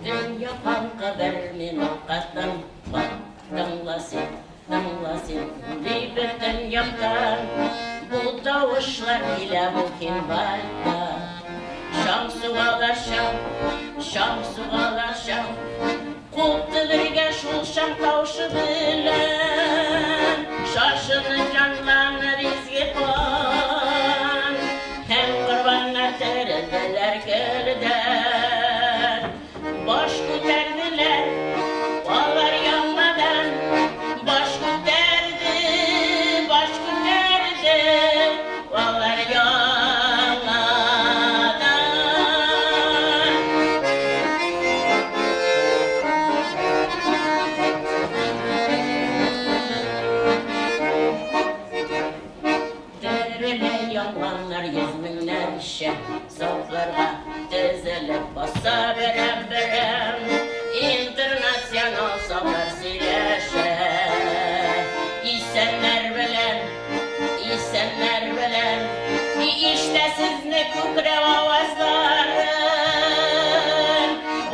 Дөнья халкы бер минутка тын кал, Тыңла син, тыңла син, гүли бөтен яктан. Бу тавышлар килә Бухенвальдтан. Чаң сугалар чаң, чаң сугалар чаң. Купты бергә шул чаң тавышы белән. Шашыны җанланыр изге кан. Һәм корбаннар терелделәр көлдән. Баш күтәрделәр алар яңадан. Баш күтәрде, баш күтәрде алар яңадан. Терелә яңганнар йөз меңнәрчә, Сафларга тезелеп баса берәм-берәм, Интернационал сафлар сөйләшә. Исәннәр белән, исәннәр белән, Ишетә сезне күкрәү авазларын.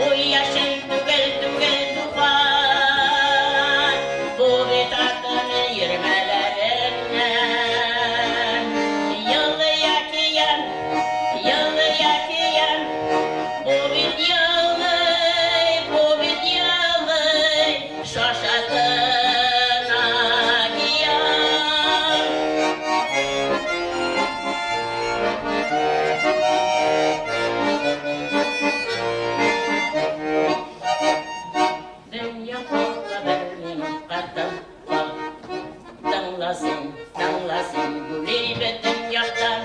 Бу яшен түгел, түгел туфан, Бу бит атом өермәләреннән. Елый океан, елый океан, Бу бит елый, бу бит елый, Шашатын океан. Дөнья халкы бер минутка тын кал. Тыңла син, тыңла син, гүли бөтен яктан.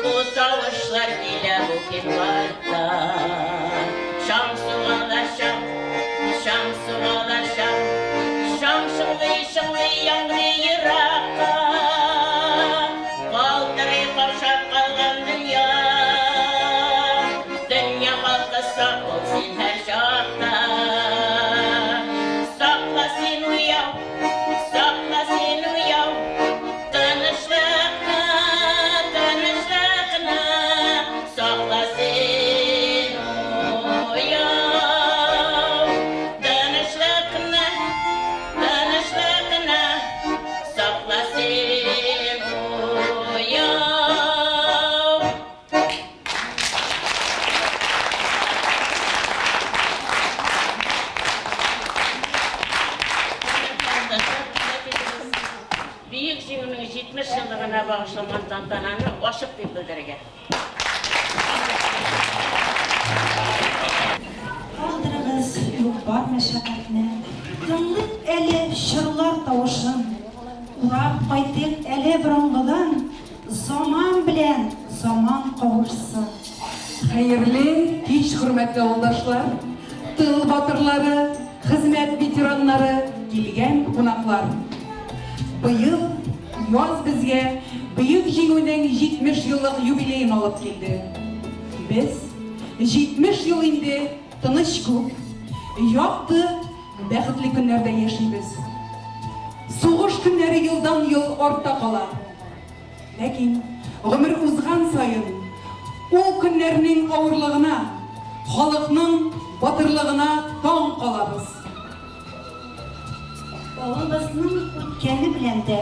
Бу тавышлар килә Бухенвальдтан. Чаң сугалар чаң, чаң сугалар чаң. Чаң чыңлый, чыңлый, яңгырый еракка. Калтырый каушап калган дөнья. Дөнья халкы сак бул син һәр чакта. Сакла син уяу, сакла син уяу. Тынычлыкны, тынычлыкны сакла син уяу. Тынычлыкны, тынычлыкны сакла син уяу. Бөек Җиңүнең 70 еллыгына багышланган тантананы ачык дип белдерергә. Калдырыгыз юк-бар мәшәкатьне, Тыңлыйк әле чорлар тавышын. Урап кайтыйк әле борынгыдан, Заман белән заман кавышсын. Хәерле кич, хөрмәтле авылдашлар, тыл батырлары, хезмәт ветераннары, килгән кунаклар! Быел яз безгә Бөек Җиңүнең 70 еллык юбилеен алып килде. Без 70 ел инде тыныч күк, якты, бәхетле көннәрдә яшибез. Сугыш көннәре елдан-ел артта кала. Ләкин гомер узган саен ул көннәрнең авырлыгына, халыкның батырлыгына таң калабыз. Авылыбызның үткәне белән дә,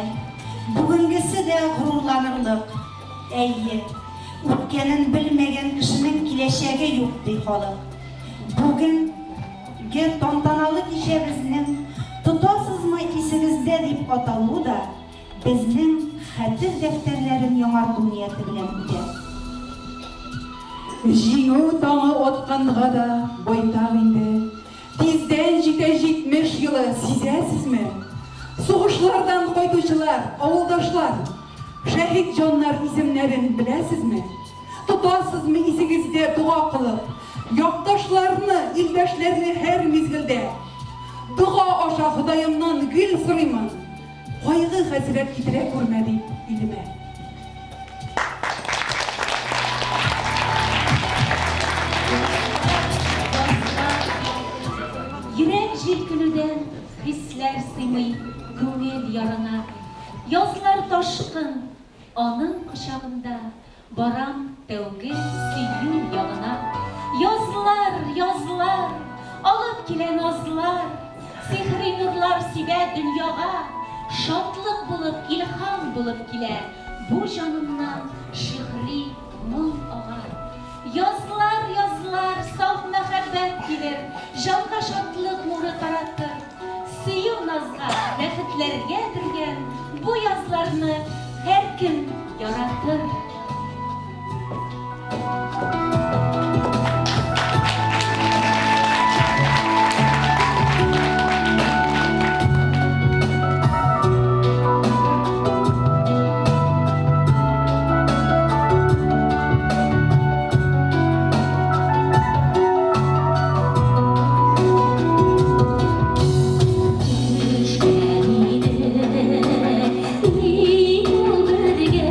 бүгенгесе дә горурланырлык. Әйе, үткәнен белмәгән кешенең киләчәге юк, ди халык. Бүгенге тантаналы кичәбезнең Тотасызмы исегездә дип аталуы да Безнең хәтер дәфтәрләрен яңарту нияте белән үтә. Җиңү таңы атканга да байтак инде. Тиздән җитә 70 елы, сизәсезме? Сугышлардан кайтучылар, авылдашлар, шәһит җаннар исемнәрен беләсезме? Тотасызмы исегездә дога кылып, якташларны, илдәшләрне һәр мизгелдә? Дога аша Ходаемнан гел сорыймын. Кайгы-хәсрәт китерә күрмә дип илемә. Йөрәк җилкенүдән хисләр сыймый күңел ярына. Язлар ташкын, аның кочагында Барам тәүге сөю ягына. Язлар, язлар, алып килә назлар, Сихри нурлар сибә дөньяга. Шатлык булып, илһам булып килә, Бу җанымнан шигъри моң ага. Язлар, язлар, саф мәхәббәт килер, Җанга шатлык нуры таратыр. Сөю назга, бәхетләргә төргән Бу язларны һәркем яратыр. Төшкән идек ни ул безгә.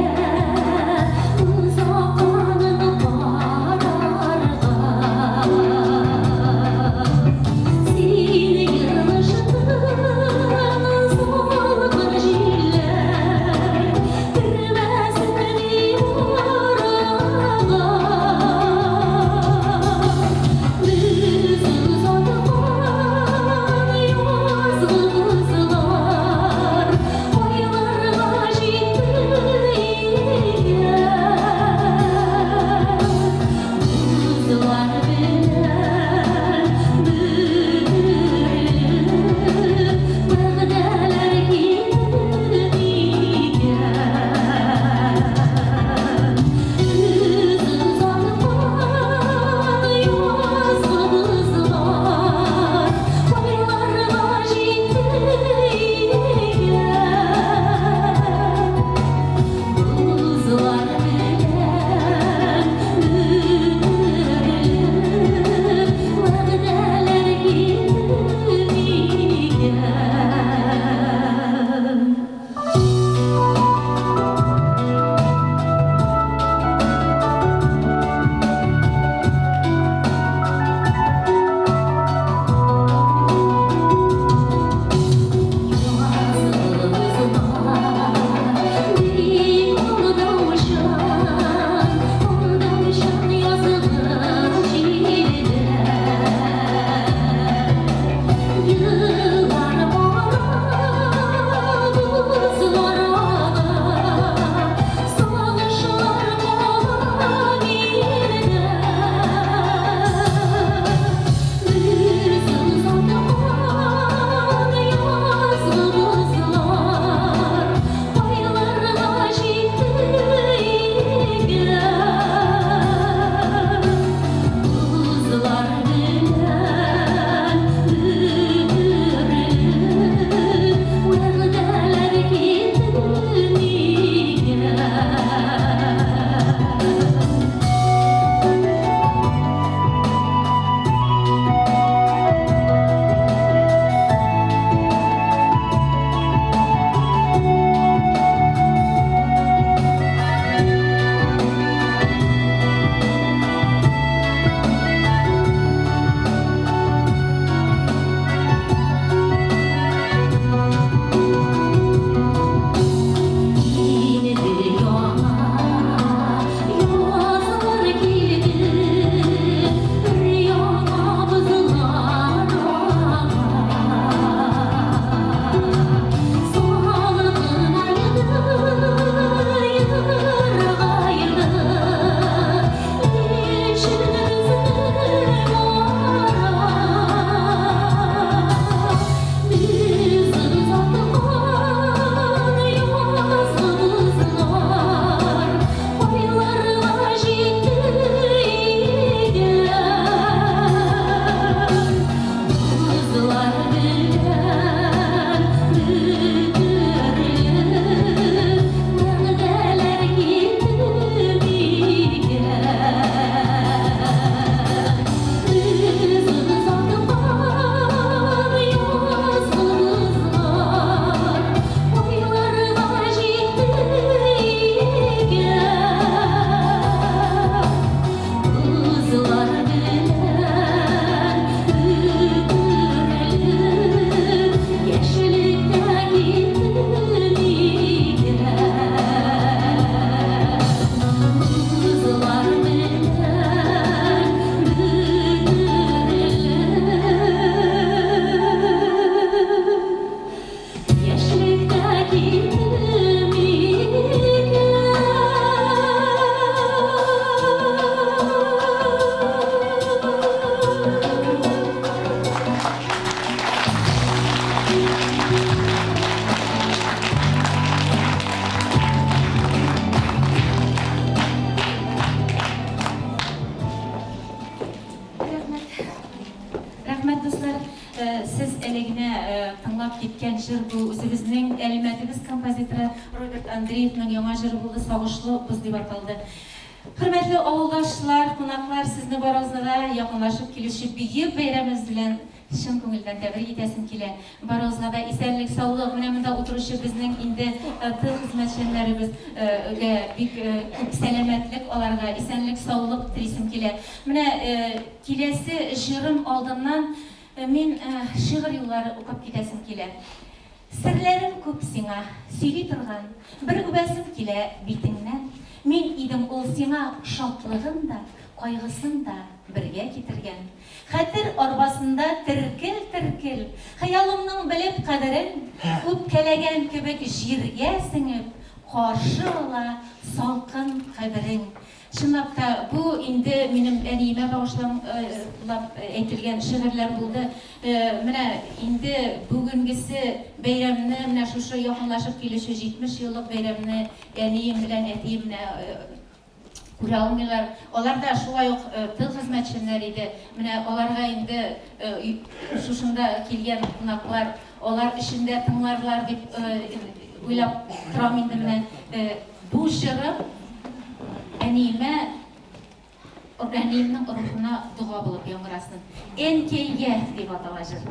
Рәхмәт. Рәхмәт, дуслар. Э, сез әле генә э, тыңлап киткән җыр бу үзебезнең Әлмәтебез композиторы Роберт Андреевның яңа җыры булды, Сагышлы боз дип аталды. Хөрмәтле авылдашлар, кунаклар, сезне барыгызны да якынлашып килүче бөек бәйрәмебез белән чын күңелдән тәбрик итәсем килә. Барыгызга да исәнлек, саулык, менә монда утыручы безнең инде тыл хезмәтчәннәребезгә бик күп сәламәтлек аларга, исәнлек, саулык телисем килә. Менә киләсе җырым алдыннан мин шигырь юллары укып китәсем килә. Серләрем күп сиңа, сөйли торган, Бер үбәсем килә битеңнән. Мин идем ул сиңа шатлыгын да, Кайгысын да бергә китергән. Хәтер арбасында теркел-теркел, Хыялымның белеп кадерен, Үпкәләгән кебек җиргә сеңеп, Каршы ала салкын каберең. Чынлап та, бу инде минем әниемә багышлап әйтелгән шигырьләр булды. Менә инде бүгенгесе бәйрәмне, менә шушы якынлашып килүче 70 еллык бәйрәмне әнием белән әтием менә күрә алмыйлар. Алар да шулай ук тыл хезмәтчәннәре иде. Менә аларга инде шушында килгән кунаклар алар өчен дә тыңларлар дип уйлап торам инде менә. Бу җырым әниемә, әниемнең рухына дога булып яңгырасын. Әнкәйгә дип атала җыр.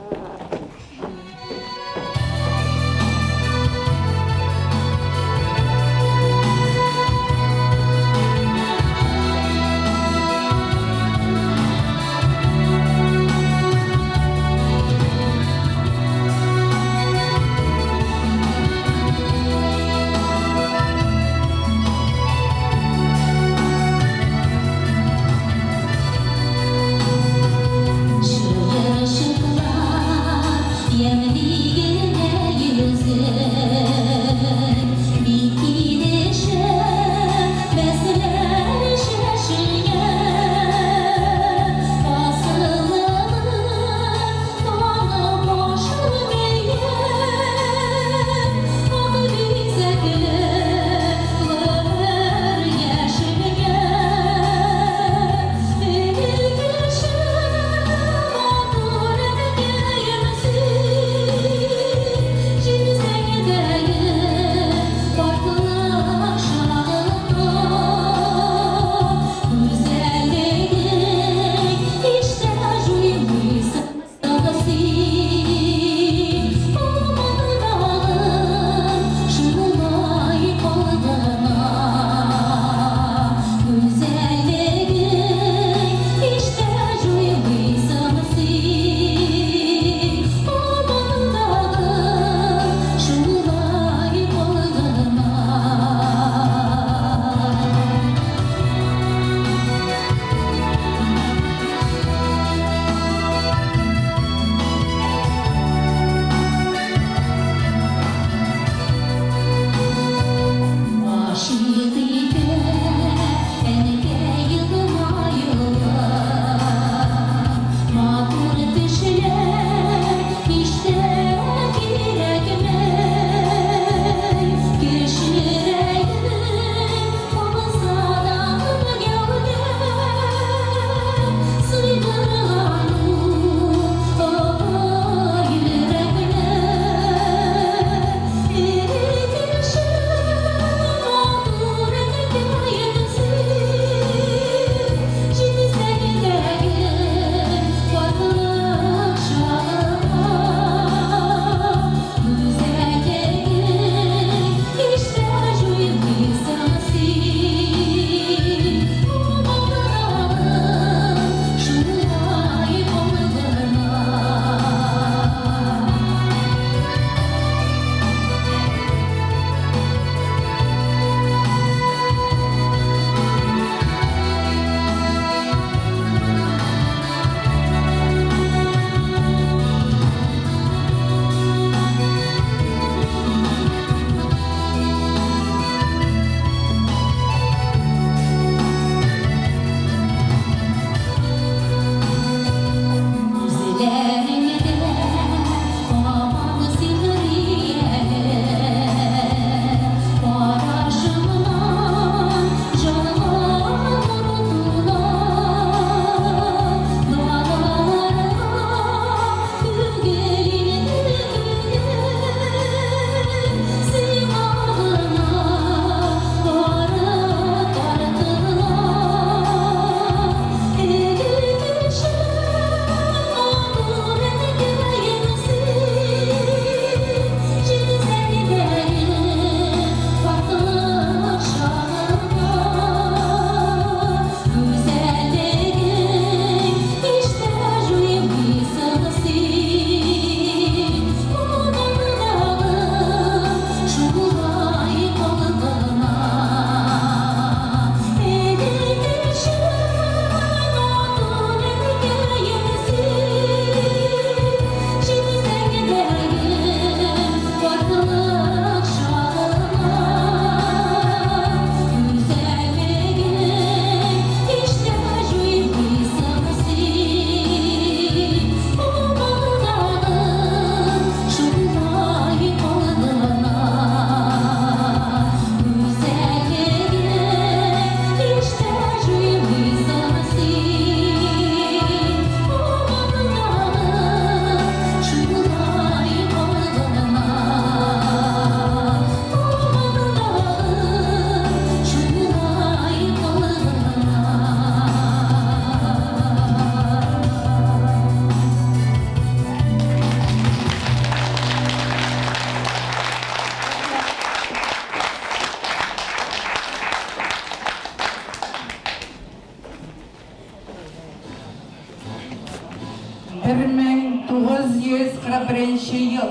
Беренче ел,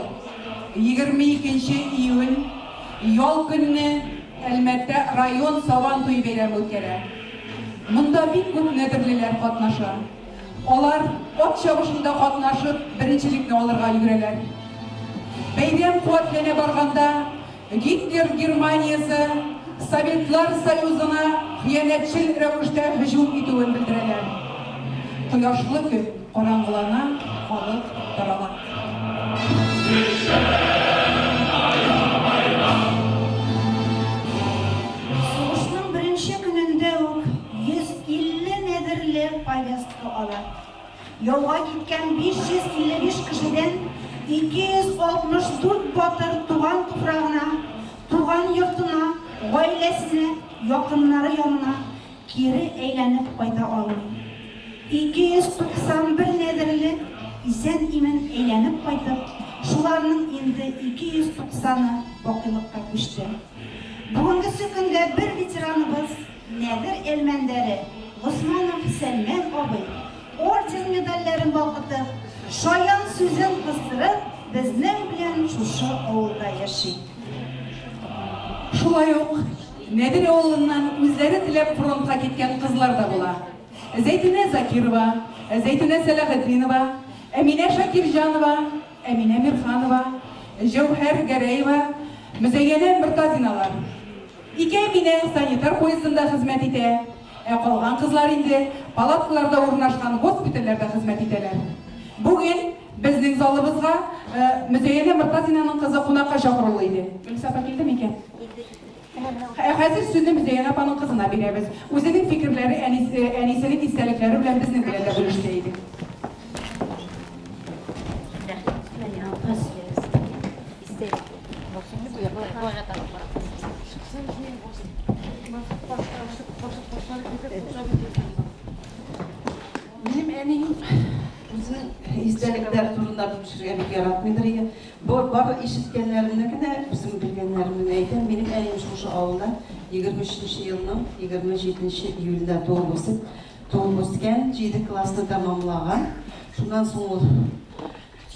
22 нче июнь, ял көнне Әлмәттә район Сабан туе бәйрәме үткәрә. Монда бик күп нәдерлеләр катнаша. Алар ат чабышында катнашып, беренчелекне алырга өлгерәләр. Бәйрәм куәтләнә барганда, Гитлер Германиясе Советлар Союзына хыянәтчел рәвештә һөҗүм итүен белдерәләр. Кояшлы көн караңгылана, халык тарала. Сугышның беренче көнендә үк 150 нәдерле повестка ала. Яуга киткән 555 кешедән 264 батыр туган туфрагына, туган йортына, гаиләсенә, якыннары янына кире әйләнеп кайта алмый. 291 нәдерле исән-имин әйләнеп кайтып, шуларның инде 290-ы бакыйлыкка күчте. Бүгенгесе көндә бер ветераныбыз, Нәдер Әлмәндәре Госманов Сәлмән абый орден-медальләрен балкытып, шаян сүзен кыстырып, безнең белән шушы авылда яши. Шулай ук Нәдер авылыннан үзләре теләп фронтка киткән кызлар да була. Зәйтүнә Закирова, Зәйтүнә Сәләхетдинова, Әминә Шакирҗанова, Әминә Мирханова, Җәүһәр Гәрәева, Мөзәйәнә Мортазиналар. Ике Әминә санитар поездында хезмәт итә, ә калган кызлар инде палаткаларда урнашкан госпитальләрдә хезмәт итәләр. Бүген безнең залыбызга Мөзәянә Мортазинаның кызы кунакка чакырулы иде. Гөлүсә апа килде микән? Ә хәзер сүзне Мөзәянә апаның кызына бирәбез. Үзенең фикерләре, әнисе, әнисенең истәлекләре белән безнең белән дә бүлешсә иде. Минем әнием үзенең истәлекләре турында белешергә бик яратмыйдыр иде. Бу бары ишеткәннәремне генә, үзем белгәннәремне генә әйтәм. Минем әнием шушы авылда 23 елның 27 июлендә туып үсеп, туып үскән, җиде классны тәмамлаган. Шуннан соң ул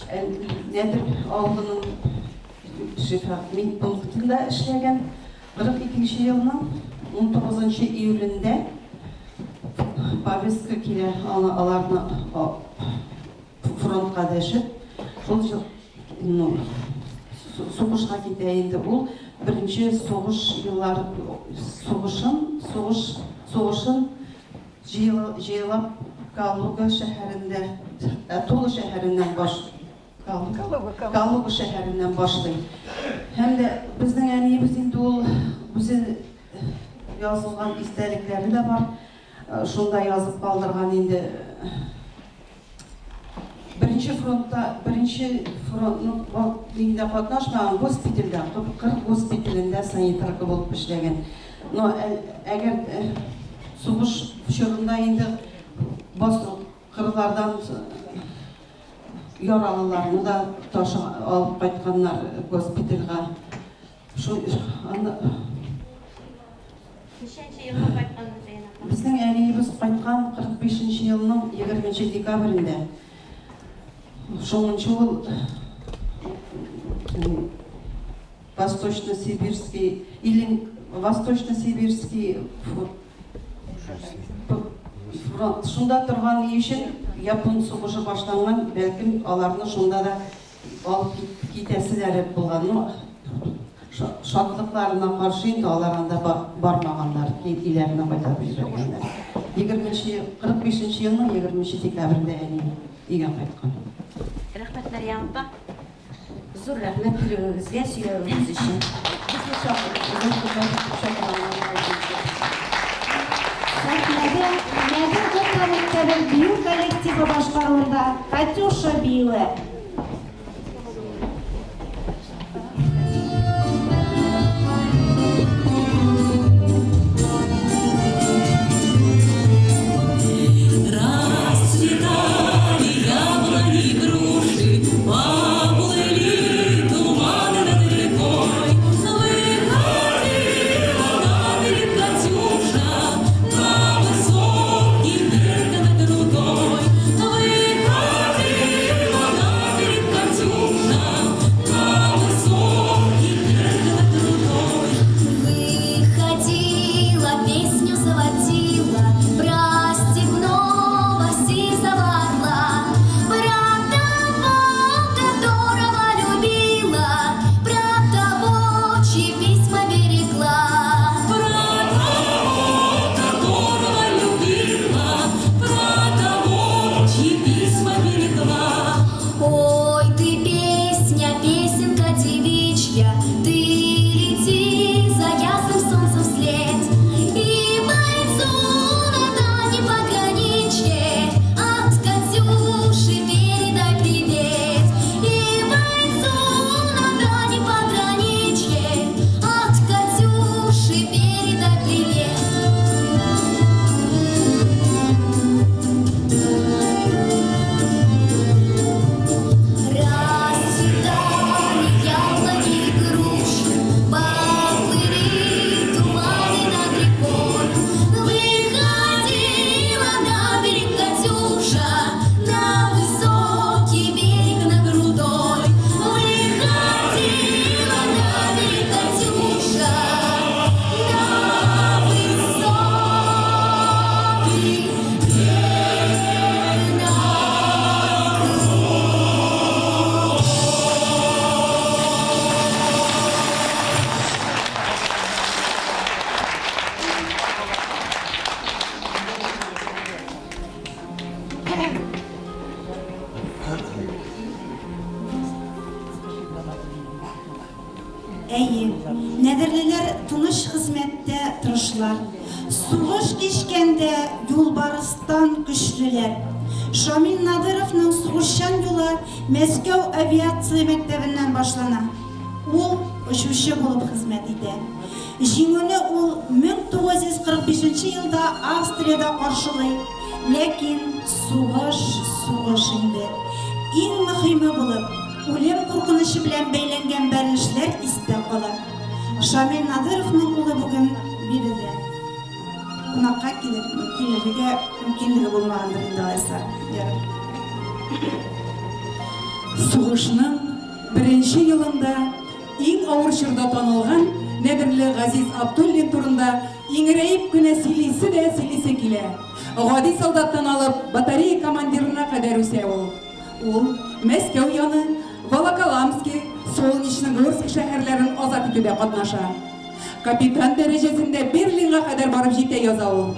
Нәдер авылының шифа медпунктында эшләгән. 42 нче елның 19 нчы июлендә повестка килә, аны аларны фронтка дәшеп, шул ну, сугышка китә инде ул. Беренче сугыш еллар сугышын, сугыш сугышын Җыелып Калуга шәһәрендә, Тула шәһәреннән баш Калуга шәһәреннән башлый. Һәм дә безнең әниебез инде ул үзе язылган истәлекләре дә бар. Шунда язып калдырган инде. Беренче фронтта, беренче фронтның нигендә катнашмаган, госпитальдә, кыр госпиталендә санитарка булып эшләгән. Но әгәр сугыш чорында инде басу кырлардан яралыларны да ташып алып кайтканнар госпитальгә. Шул аны Ничәнче елны кайткан Мөзәйнә апа? Безнең әниебез кайткан 45 нче елның 20 нче декабрендә. Шуңынчы ул Восточно-Сибирский или Восточно-Сибирский фронт шунда торган ни өчен япон сугышы башланган, бәлкем аларны шунда да Алып китәселәре булган. Ну, шатлыкларына каршы инде алар анда бармаганнар, өйләренә кайтарып җибәргәннәр. Егерменче, 45 нче елның егерменче декабрендә әни өйгә кайткан. Рәхмәт, Мәрьям апа. Зур рәхмәт килүегезгә, сөйләвегез өчен. Безне чакырып, чакырганнар. Сәхнәдә Нәдер урта мәктәбе бию коллективы башкаруында Катюша биюе. Расцветали яблони и груши, поплыли туманы над рекой. Выходила на берег Катюша, на высокий берег на крутой. Выходила на Әйе, нәдерлеләр тыныч хезмәттә тырышлар. Сугыш кичкәндә юлбарыстан көчлеләр. Шамил Надыровның сугышчан юлы Мәскәү авиация мәктәбеннән башлана. Ул очучы булып хезмәт итә. Җиңүне ул 1945 нче елда Австриядә каршылый. Ләкин сугыш, сугыш инде. Иң мөхиме булып, үлем куркынычы белән бәйләнгән бәрелешләр истә кала. Шамил Надыровның улы бүген биредә. Кунакка килер, килергә мөмкинлеге булмагандыр инде алайса. Ярар. Сугышның беренче елында иң авыр чорда танылган нәдерле Газиз Абдуллин турында иңерәеп кенә сөйлисе дә сөйлисе килә. Гади солдаттан алып батарея командирына кадәр үсә ул. Ул Мәскәү яны, Волоколамски, Солнечногорск шәһәрләрен азат итүдә катнаша. Капитан дәрәҗәсендә Берлинга кадәр барып җитә яза ул.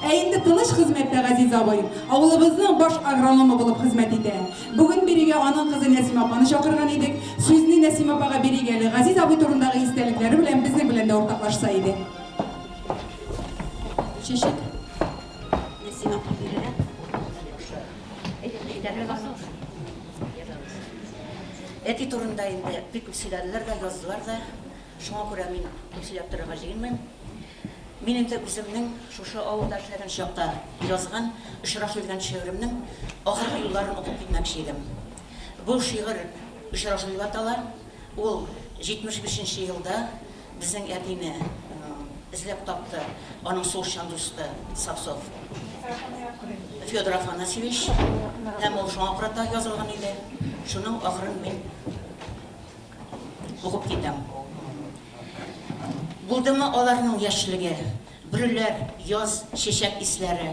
Ә инде тыныч хезмәттә Газиз абый авылыбызның баш агрономы булып хезмәт итә. Бүген бирегә аның кызы Нәсимә апаны чакырган идек. Сүзне Нәсимә апага бирик әле, Газиз абый турындагы истәлекләре белән безнең белән дә уртаклашса иде. Чәчәк. Нәсимә апа бирелә. Әти турында инде бик күп сөйләделәр дә, яздылар да. Шуңа күрә мин күп сөйләп торырга җыенмыйм. Мин инде үземнең шушы авылда эшләгән чакта язган Очрашу дигән шигыремнең ахыргы юлларын укып китмәкче идем. Бу шигырь Очрашу дип атала. Ул 75 нче елда Безнең әтине эзләп тапты аның сугышчан дусты Савцов Федор Афанасьевич, һәм ул шуңа карата язылган иде. Шуның ахырын мин укып китәм. Булдымы аларның яшьлеге, бөреләр, яз, чәчәк исләре?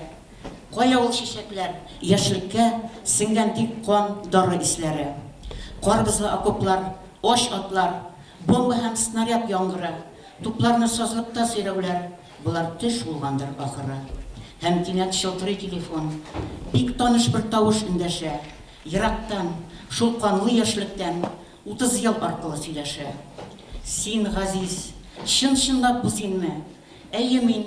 Кая ул чәчәкләр, яшьлеккә сеңгән тик кан, дары исләре? Кар-бозлы окоплар, ач атлар, Бомба һәм снаряд яңгыры, тупларны сазлыкта сөйрәүләр, болар төш булгандыр, ахыры. Һәм кинәт чылтырый телефон. Бик таныш бер тавыш эндәшә. Ерактан, шул канлы яшьлектән 30 ел аркылы сөйләшә. Син, Газиз, чын-чынлап бу синме? Әйе, мин.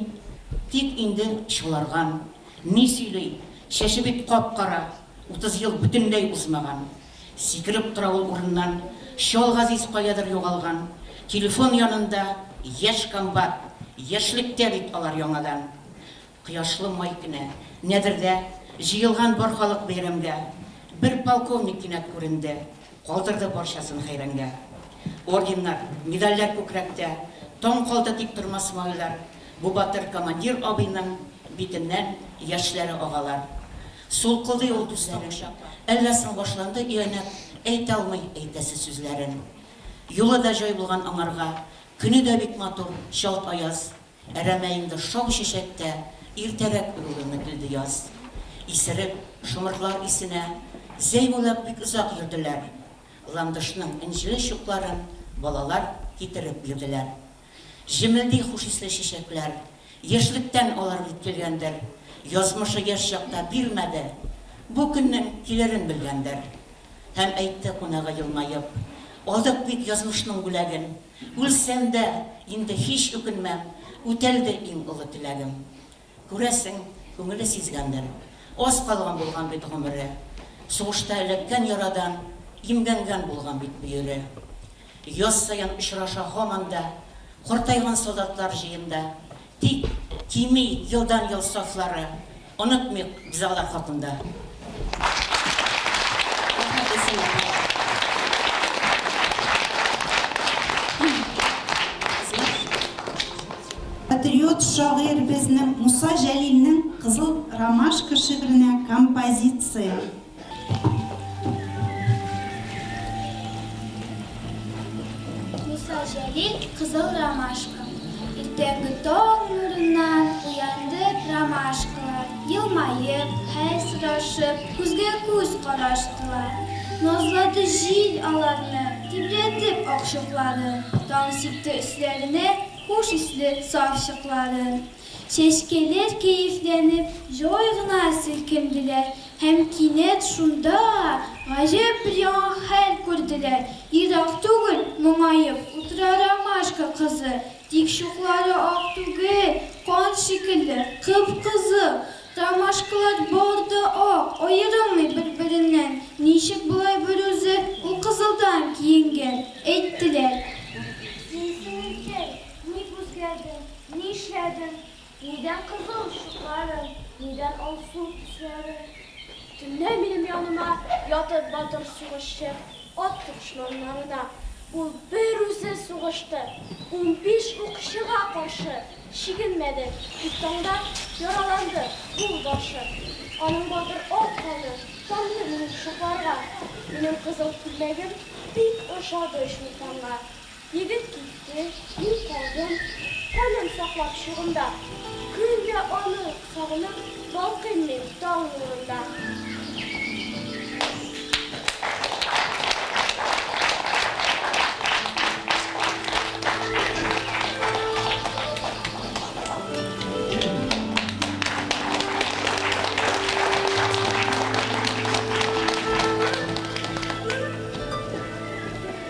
Тик инде чаларган. Ни сөйли? Чәче бит кап-кара, 30 ел бөтенләй узмаган. Сикереп тора ул урыннан, Чал Газиз каядыр югалган. Телефон янында яшь комбат, Яшьлектә бит алар яңадан. Кояшлы май көне, Нәдердә, Җыелган бар халык бәйрәмгә. Бер полковник кинәт күренде, Калдырды барчасын хәйрангә. Орденнар, медальләр күкрәктә, Таң калды тиктормас малайлар. Бу батыр командир абыйның Битеннән яшьләре агалар. Сулкылдый ул дусларын. Әллә соң башланды өянәк, Әйтә алмый әйтәсе сүзләрен. Юлы да җай булган аңарга, Көне дә бик матур, чалт аяз. Әрәмә инде шау чәчәктә, Иртәрәк үрелүне белде яз. Исереп, шомыртлар исенә, Зәй буйлап бик озак йөрделәр. Ландышның энҗеле чукларын Балалар китереп бирделәр. Җемелди хуш исле чәчәкләр. Яшьлектән алар бит килгәндер. Язмышы яшь чакта бирмәде. Бу көннең килерен белгәндер. Һәм әйтте кунагы елмаеп. Алдык бит язмышның бүләген. Үлсәм дә, инде һич үкенмәм, Үтәлде иң олы теләгем. Күрәсең, күңеле сизгәндер. Аз калган булган бит гомере. Сугышта эләккән ярадан Имгәнгән булган бит бөере. Яз саен очраша һаман да Картайган солдатлар җыенда. Тик кими елдан-ел сафлары, Онытмыйк без алар хакында. Рәхмәт, Гөлсинә апа. Патриот шагыйрь безнең Муса Җәлилнең Кызыл ромашка шигыренә композиция. Муса Җәлил Кызыл ромашка. Иртәнге таң нурыннан уянды ромашкалар, Елмаеп, хәл сорашып, күзгә-күз караштылар. Назлады җил аларны, тибрәтеп ак чукларын, Таң сипте өсләренә хуш исле саф чыкларын. Чәчкәләр кәефләнеп, җай гына селкенделәр һәм кинәт шунда гаҗәп бер яңа хәл күрделәр, ерак түгел, моңаеп. Утыра ромашка кызы. Тик чуклары ак түгел, кан шикелле, кып-кызыл. Ромашкалар бар да ак, аерылмый бер-береннән. Ничек болай берүзе ул кызылдан киенгән? Әйттеләр. Син, сеңелкәй, ник үзгәрдең, нишләдең? Нидән кызыл чукларың, нидән алсу төсләрең? Төнлә минем яныма ятып батыр сугышчы ат дошманнарына. Ул берүзе сугышты, 15 укчыга каршы чигенмәде, тик таңда яраланды кул башы. Аның батыр ат каны тамды минем чукларга. Минем кызыл күлмәгем бик ошады Чулпанга. Егет китте, мин калдым, каным саклап чугымда. Көн дә аны сагынып, балкыйм мин таң нурында.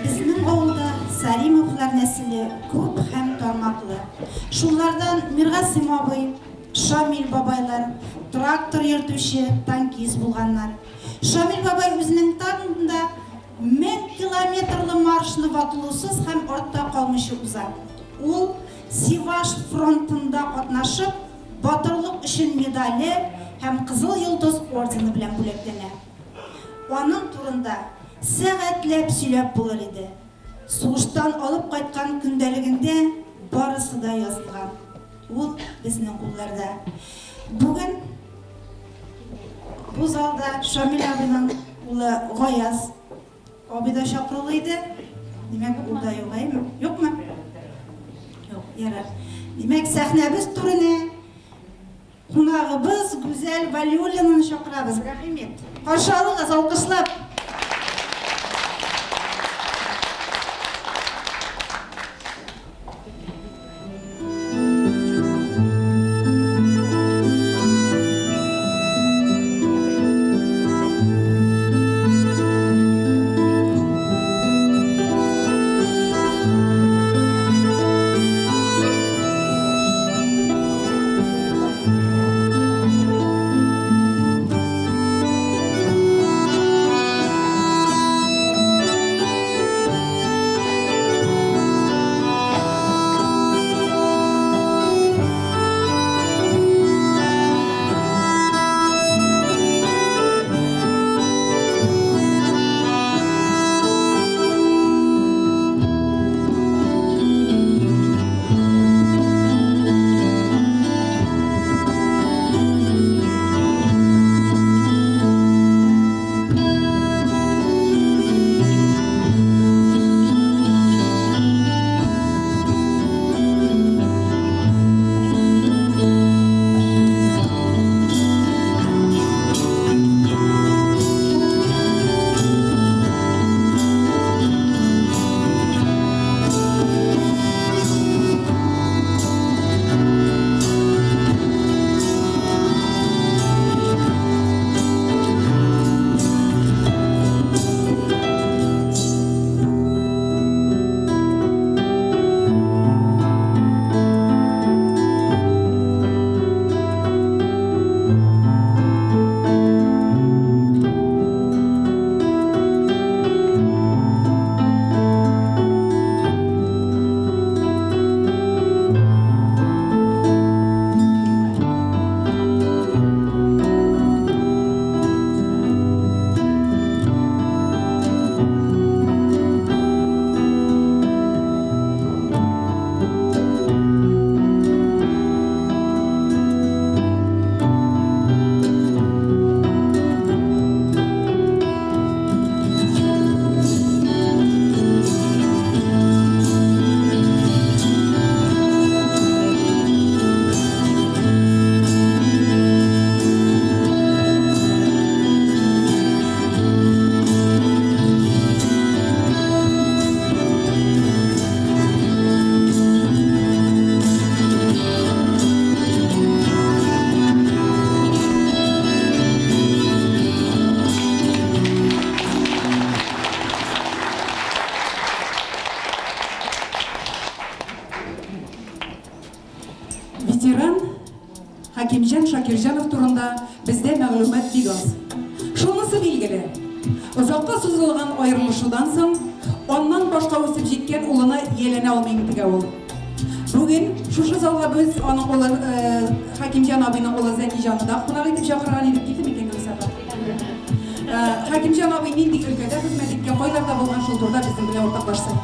Безнең авылда Саримовлар нәселе күп һәм тармаклы. Шулардан Миргасыйм абый, Шамил бабайлар трактор йөртүче, танкист булганнар. Шамил бабай үзенең танкында 1000 километрлы маршны ватылусыз һәм артта калмыйча уза. Ул Сиваш фронтында катнашып, Батырлык өчен медале һәм Кызыл Йолдыз ордены белән бүләкләнә. Аның турында сәгатьләп сөйләп булыр иде. Сугыштан алып кайткан көндәлегендә барысы да язылган. Ул безнең кулларда. Бүген бу залда Шамил абыйның улы Гаяз абый да чакырулы иде. Димәк, ул да юк, әйме? Юкмы? Юк, ярар. Димәк, сәхнәбез түренә Кунагыбыз Гүзәл Вәлиуллинаны чакырабыз. Рәхим ит. Каршы алыгыз, алкышлап. Хәкимҗан Шакирҗанов турында бездә мәгълүмат бик аз. Шунысы билгеле, озакка сузылган аерылышудан соң, аннан башка үсеп җиткән улына ияләнә алмый интегә ул. Бүген шушы залга без аның улы Хәкимҗан абыйның улы Зәкиҗанны да кунак итеп чакырган идек. Килде микән Гөлүсә апа? Хәкимҗан абый нинди өлкәдә хезмәт иткән, кайларда булган, шул турыда безнең белән уртаклашсын.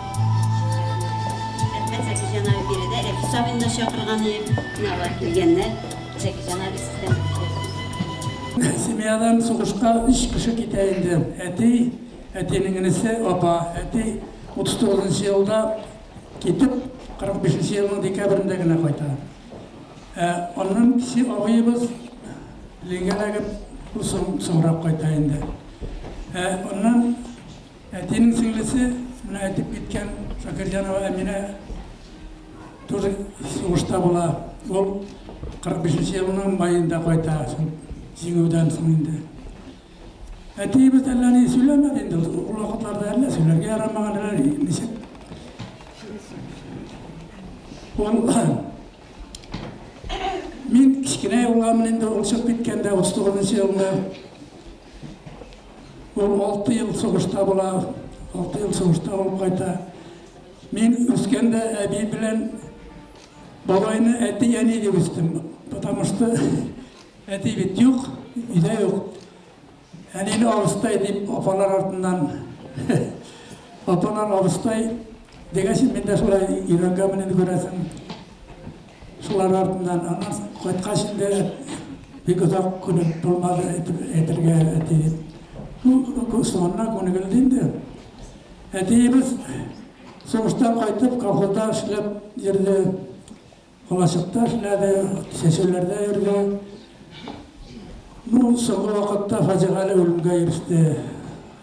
Рәхмәт, Зәкиҗан абый биредә. Рәфис абыйны да чакырган идек. Менә алар килгәннәр. Зәкиҗан абый сездән сүз. Семьядан сугышка өч кеше китә инде. Әти, әтинең энесе, апа. Әти 39 нчы елда китеп, 45 нче елның декабрендә генә кайта. Ә аннан кече абыебыз пленга эләгеп, ул соң, соңрак кайта инде. Ә аннан әтинең сеңлесе, менә әйтеп киткән Шакирҗанова Әминә тоже сугышта була. Ул 45 нче елның маенда кайта, шул җиңүдән соң инде. Әтиебез әллә ни сөйләмәде инде, ул вакытларда әллә сөйләргә ярамаган, әллә ничек. Ул мин кечкенә булганмын инде, ул чыгып киткәндә, 39 елны. Ул 6 ел сугышта була, 6 ел сугышта булып кайта. Мин үскәндә әби белән бабайны әти-әни дип үстем, потому что Әти бит юк, өйдә юк. Әнине абыстай дип апалар артыннан апалар абыстай дигәч, мин дә шулай өйрәнгәнмен инде күрәсең. Шулар артыннан аннан кайткач инде бик озак күнеп булмады әйтергә әти дип. Ну, соңыннан күнегелде инде. Әтиебез сугыштан кайтып колхозда эшләп йөрде. Алачыкта эшләде, чәчүләрдә йөрде. Ну, соңгы вакытта фаҗигале үлемгә иреште.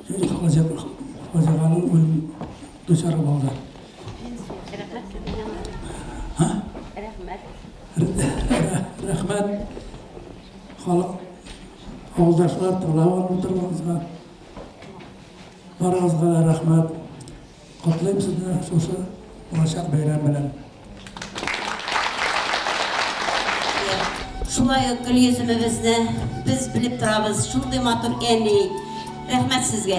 Фаҗигале үлем дучар булды. Рәхмәт. Рәхмәт. Рәхмәт. Халык, авылдашлар тыңлап утыргансызга. Барыгызга да рәхмәт. Котлыйм сезне шушы булачак бәйрәм белән. Шулай ук Гөлйөземебезне без белеп торабыз, шундый матур әни. Рәхмәт сезгә.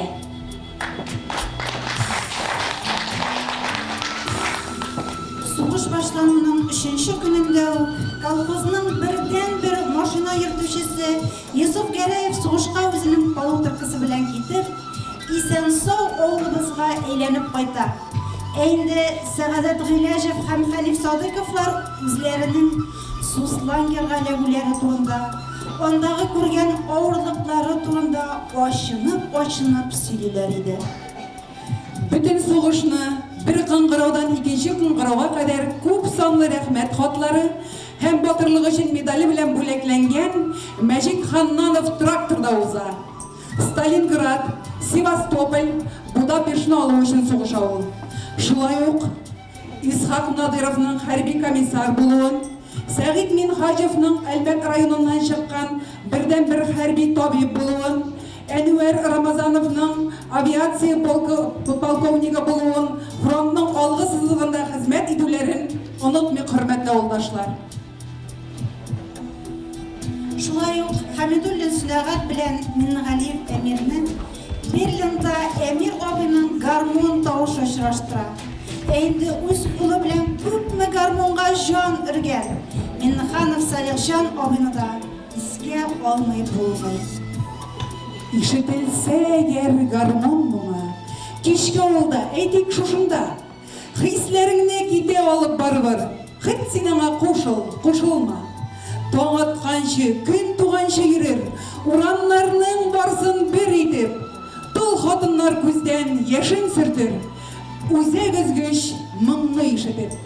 Сугыш башлануның өченче көнендә үк колхозның бердәнбер машина йөртүчесе Йосыф Гәрәев сугышка үзенең полуторкасы белән китеп, Исән-сау авылыбызга әйләнеп кайта. Ә инде Сәгадәт Гыйләҗев һәм Хәниф Садыйковлар үзләренең Суслонгерга эләгүләре турында, андагы күргән авырлыклары турында ачынып-ачынып сөйлиләр иде. Бөтен сугышны, бер кыңгыраудан икенче кыңгырауга кадәр күп санлы рәхмәт хатлары һәм Батырлык өчен медале белән бүләкләнгән Мәҗит Ханнанов тракторда уза. Сталинград, Севастополь, Будапештны алу өчен сугыша ул. Шулай ук Исхак Надыровның хәрби комиссар булуын, Сәгыйть Минһаҗевның Әлмәт районыннан чыккан бердәнбер хәрби табиб булуын, Әнвәр Рамазановның авиация полкы полковнигы булуын, фронтның алгы сызыгында хезмәт итүләрен онытмыйк, хөрмәтле авылдашлар. Шулай ук Хәмидуллин Сөләгать белән Миннегалиев Әмирне Берлинда Әмир абыйның гармун тавышы очраштыра. Ә инде үз кулы белән күпме гармунга җан өргән Миннеханов Салихҗан абыйны да искә алмый булмый. Ишетелсә әгәр гармун моңы, Кичке авылда, әйтик, шушында. Хисләреңне китә алып барыбер, Хет син аңа кушыл, кушылма. Таң атканчы, көн туганчы йөрер, Урамнарның барсын бер итеп. Тол хатыннар күздән яшен сөртер, Үзәк өзгеч моңны ишетеп.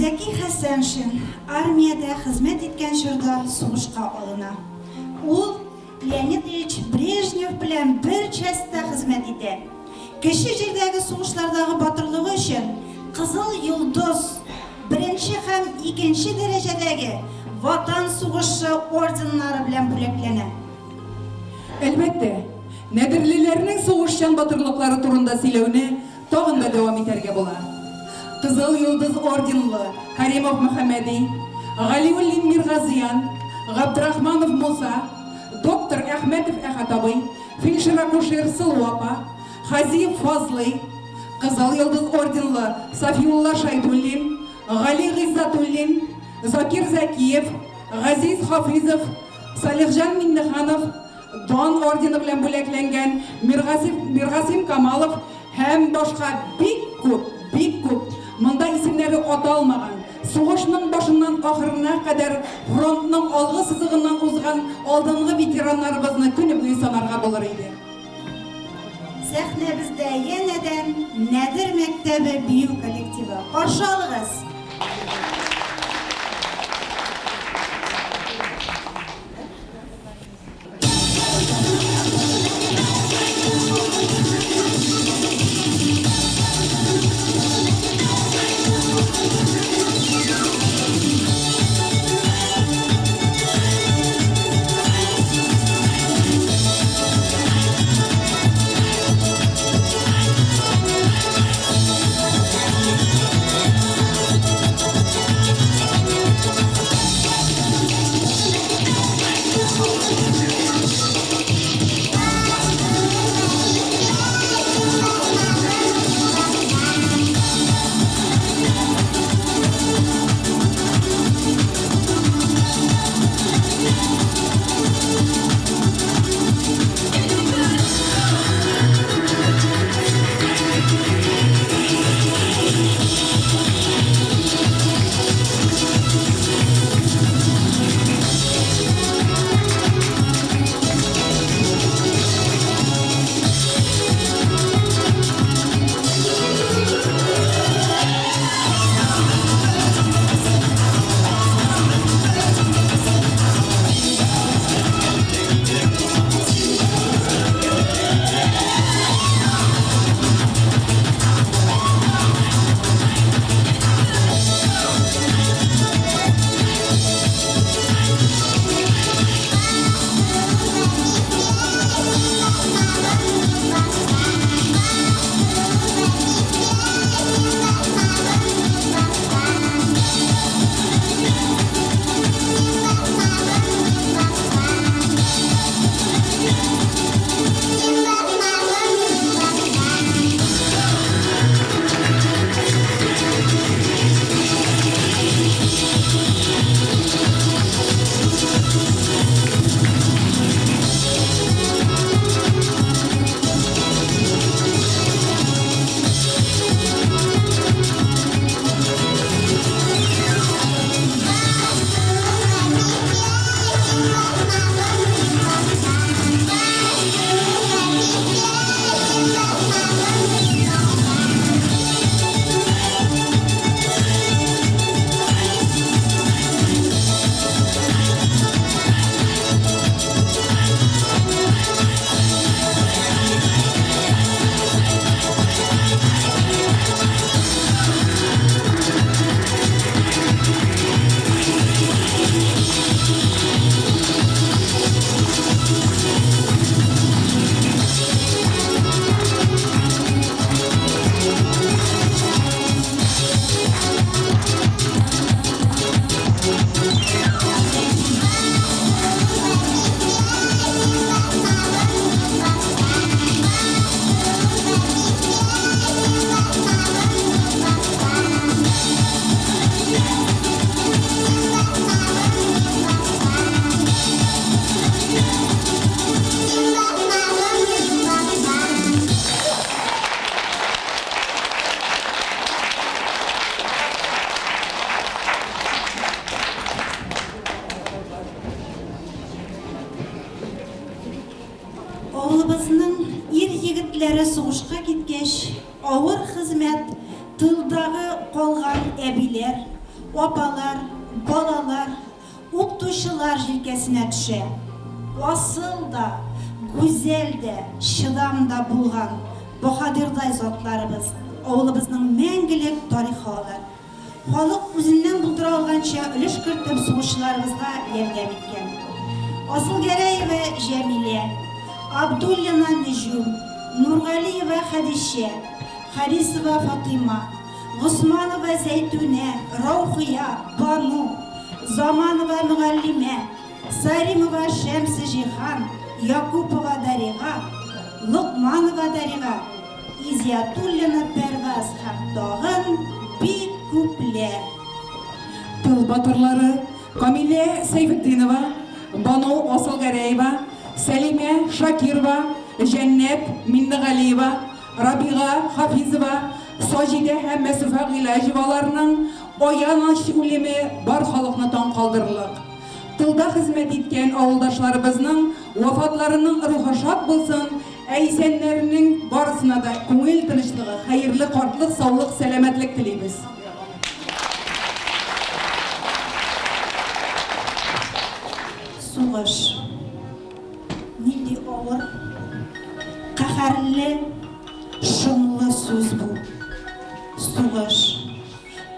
Зәки Хәсәншин армиядә хезмәт иткән чорда сугышка алына. Ул Леонид Ильич Брежнев белән бер частьта хезмәт итә. Кече җирдәге сугышлардагы батырлыгы өчен Кызыл Йолдыз, беренче һәм икенче дәрәҗәдәге Ватан сугышы орденнары белән бүләкләнә. Әлбәттә, нәдерлеләрнең сугышчан батырлыклары турында сөйләүне тагын да дәвам итәргә була. Кызыл Йолдыз орденлы Каримов Мөхәммәди, Галиуллин Миргазыян, Габдрахманов Муса, доктор Әхмәтов Әхәт абый, фельдшер-акушер Сылу апа, Хазиев Фазлый, Кызыл Йолдыз орденлы Сафиулла Шәйдуллин, Гали Гыйззәтуллин, Закир Зәкиев, Газиз Хафизов, Салихҗан Миннеханов, Дан ордены белән бүләкләнгән Миргасим, Миргасим Камалов һәм башка бик күп, бик күп, монда исемнәре аталмаган, сугышның башыннан ахырына кадәр фронтның алгы сызыгыннан узган алдынгы ветераннарыбызны көне буе санарга булыр иде. Сәхнәбездә янәдән Нәдер мәктәбе бию коллективы. Каршы алыгыз! Авылыбызның ир-егетләре сугышка киткәч, авыр хезмәт, тылдагы калган әбиләр, апалар, балалар, укытучылар җилкәсенә төшә. Асыл да, гүзәл дә, чыдам да булган баһадирдай затларыбыз, авылыбызның мәңгелек тарихы алар. Халык үзеннән булдыра алганча өлеш кертеп сугышчыларыбызга ярдәм иткән. Асылгәрәева Җәмилә, Абдуллина Нөҗүм, Нургалиева Хәдичә, Харисова Фатыйма, Госманова Зәйтүнә, Раухия, Бану, Заманова Мөгаллимә, Саримова Шәмсеҗиһан, Якупова Дарига, Локманова Дарига, Изиятуллина Пәрваз һәм тагын бик күпләр. Тыл батырлары Камилә Сәйфетдинова, Бану Асылгәрәева, Сәлимә Шакирова, Җәннәт Миннегалиева, Рабига Хафизова, Саҗидә һәм Мәсүфә Гыйләҗеваларның аяныч үлеме бар халыкны таң калдырырлык. Тылда хезмәт иткән авылдашларыбызның вафатларының рухы шат булсын, ә исәннәренең барысына да күңел тынычлыгы, хәерле картлык, саулык, сәламәтлек телибез. Сугыш. Нинди авыр, каһәрле, шомлы сүз бу. Сугыш.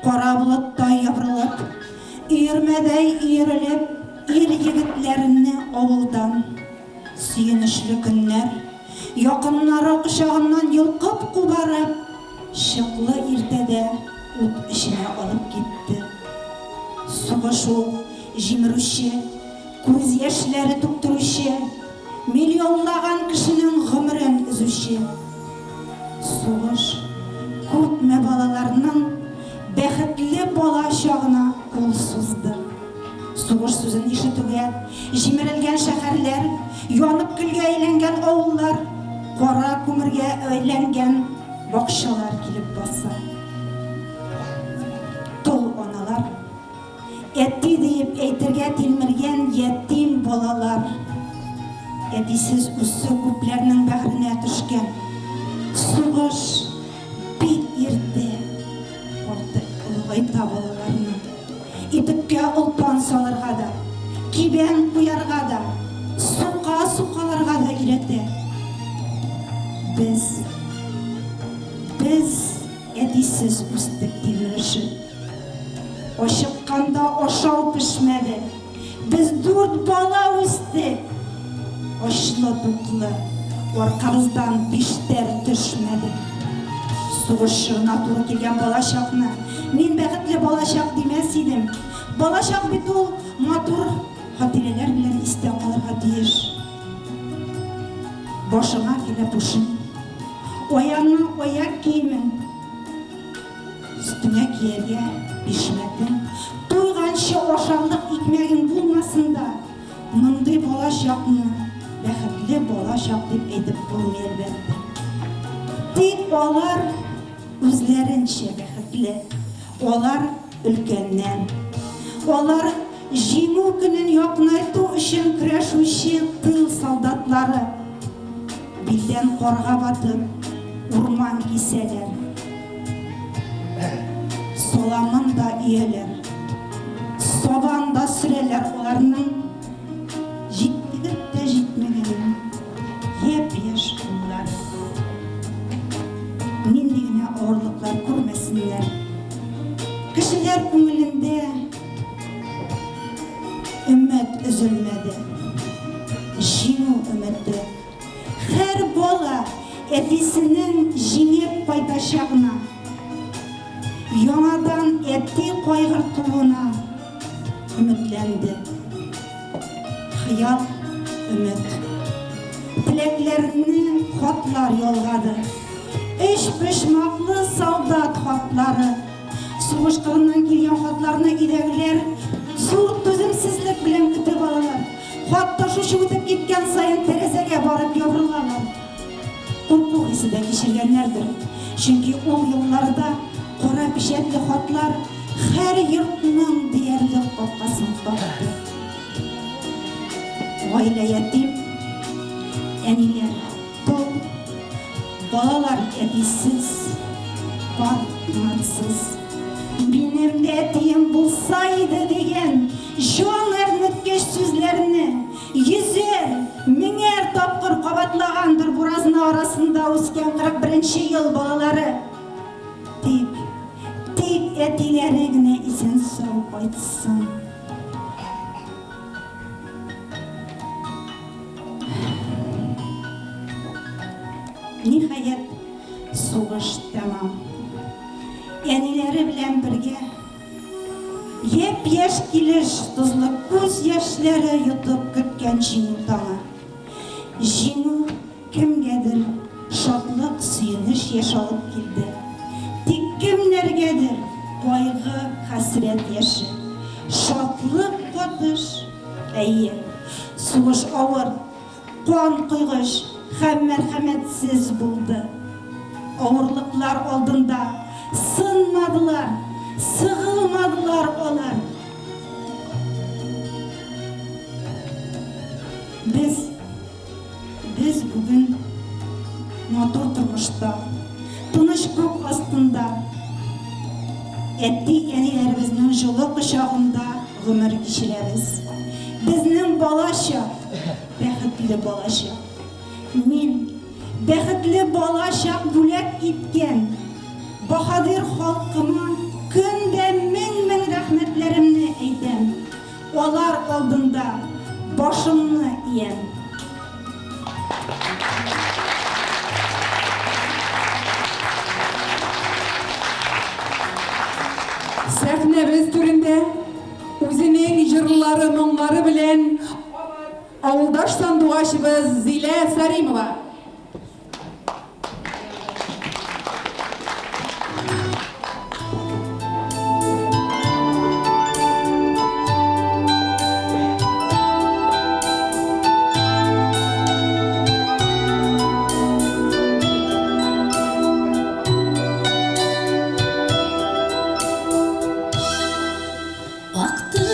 Кара болыттай ябырылып, өермәдәй өерелеп, ир-егетләрне авылдан сөенечле көннәр, якыннары кочагыннан йолкып кубарып, чыклы иртәдә ут эченә алып китте. Сугыш ул, җимерүче, күз яшьләре түктерүче, миллионлаган кешенең гомерен өзүче. Сугыш күпме балаларның бәхетле бала чагына кул сузды. Сугыш сүзен ишетүгә, җимерелгән шәһәрләр, янып көлгә әйләнгән авыллар, кара күмергә әйләнгән бакчалар килеп баса. Тол аналар Әти диеп әйтергә тилмергән ятим балалар. Әтисез үсү күпләрнең бәгыренә төшкән. Сугыш бик иртә карты олыгайта балаларны. Итеккә олтан салырга да, кибән куярга да, сука сукаларга да өйрәтә. Без, без әтисез үстек тилмерешеп. Ачыкканда ашау пешмәде. Без дүрт бала үстек. Ачлы-туклы, аркабыздан биштәр төшмәде. Сугыш чорына туры килгән балачакны мин бәхетле балачак димәс идем. Балачак бит ул матур хатирәләр белән истә калырга тиеш. Башыңа кәләпүшең, аягыңа аяк киемең, Өстеңә кияргә бишмәтең, туйганчы ашарлык икмәгең булмасын да, мондый балачакны бәхетле балачак дип әйтеп булмый, әлбәттә. Тик алар үзләренчә бәхетле. Алар өлкәннәр. Алар Җиңү көнен якынайту өчен көрәшүче тыл солдатлары. Билдән карга батып, урман кисәләр. Саламын да өяләр. Сабан да сөрәләр аларның җитлегеп тә җитмәгән япь-яшь уллары. Нинди генә авырлыклар күрмәсеннәр, кешеләр күңелендә Өмет өзелмәде. Җиңү өмете. Һәр бала әтисенең җиңеп кайтачагына, яңадан әти кайгыртуына өметләнде. Хыял, өмет. Теләкләрне хатлар ялгады. Өчпочмаклы солдат хатлары. Сугыш кырыннан килгән хатларны өйдәгеләр зур түземсезлек белән көтеп алалар. Хат ташучы үтеп киткән саен тәрәзәгә барып ябырылалар. Курку хисе дә кичергәннәрдер. Чөнки ул елларда кара печәтле хатлар һәр йортның диярлек капкасын какты. Гаилә ятим, әниләр Тол балалар әтисез, пар канатсыз. Минем дә әтием булса иде дигән җан әрнеткеч сүзләрне йөзәр, меңәр тапкыр кабатлагандыр буразна арасында үскән 41 нче ел балалары. Тик, тик әтиләре генә исән-сау кайтсын. Ниһаять, сугыш тәмам. Әниләре белән бергә япь-яшь килеш тозлы күз яшьләре йотып көткән җиңү таңы. Җиңү кемгәдер шатлык, сөенеч яше алып килде. Тик кемнәргәдер кайгы, хәсрәт яше. Шатлык катыш. Әйе, сугыш авыр, кан койгыч һәм мәрхәмәтсез булды. Авырлыклар алдында сынмадылар, сыгылмадылар алар. Без, без бүген матур тормышта, тыныч күк астында, әти-әниләребезнең җылы кочагында гомер кичерәбез. Безнең балачак, бәхетле балачак. Мин бәхетле балачак бүләк иткән баһадир халкыма көн дә мең-мең рәхмәтләремне әйтәм. Алар алдында башымны иям. Сәхнәбез түрендә үзенең җырлары, моңнары белән авылдаш сандугачыбыз Зилә Саримова. Акты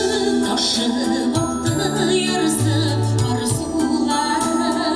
ташып, акты ярсып кар сулары.